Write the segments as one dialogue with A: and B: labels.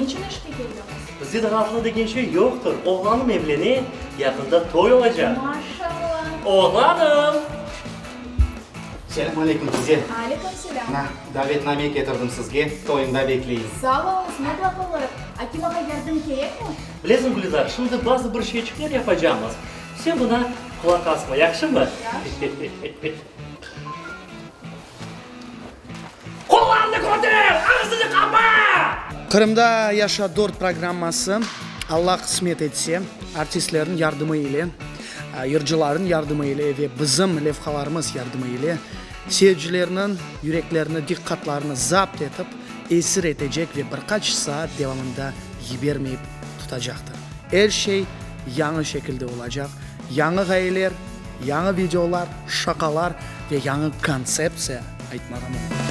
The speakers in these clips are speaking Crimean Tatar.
A: Neçün işke keldiñiz?
B: Bizde raatlı degen şey yoqtır. Oğlanım evlene, yaqında toy olacaq.
A: Maşallah!
B: Oğlanım!
C: Selâm aleyküm, tize.
A: Aleyküm selâm.
C: Na, davetname ketirdim sizge, toyunda bekleyim.
A: Sağ oluñız, mıtlaq olurıq. Akim ağa yardım kerekmi?
B: Bilesiñ, Gülizar, şimdi bazı bir şeyçikler yapacamız. Sen buna qulaq asma, yahşımı?
A: Yahşı.
B: Qollarını köter, ağzını qapa!
D: Qırımda yaşa dört programması, Alla qısmet etse, artistlerniñ yardımı ile, yırcılarnıñ yardımı ile ve bizim levhalarımız yardımı ile seyircilerniñ yüreklerini, diqqatlarını zapt etip, esir etecek ve bir qaç saat devamında yibermeyip tutacaqtır. Er şey yañı şekilde olacaq, yañı ğayeler, yañı videolar, şaqalar ve yañı kontseptsiya aytmağa mümkün.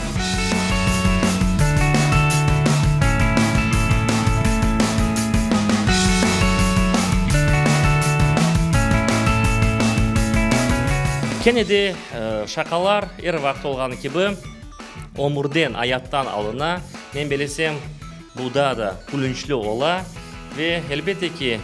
B: Kene de şaqalar er vaqıt olğanı kibi ömürden, ayattan alına. Men belesem, bu daa da külünçli ola ve, elbette ki,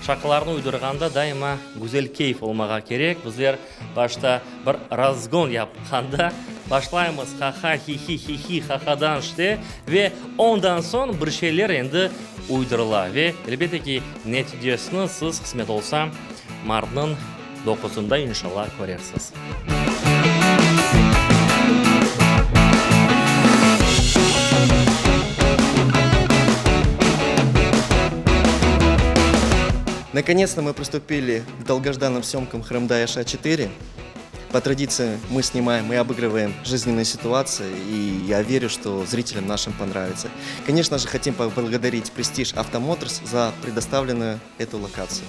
B: şaqalarnı uydurğanda daima güzel keyf olmağa kerek. Bizler başta bir razgon yapqanda başlaymız, ha-ha, hi-hi, hi-hi, ha-hadan işte, ve ondan soñ bir şeyler endi uydurıla. Ve, elbette ki, neticesini siz, qısmet olsa, martnıñ doquzında, inşallah, körersiz.
E: Наконец-то мы приступили к долгожданным съемкам Хрымда Яша 4. По традиции мы снимаем и обыгрываем жизненные ситуации, и я верю, что зрителям нашим понравится. Конечно же, хотим поблагодарить Престиж Автомоторс за предоставленную эту локацию.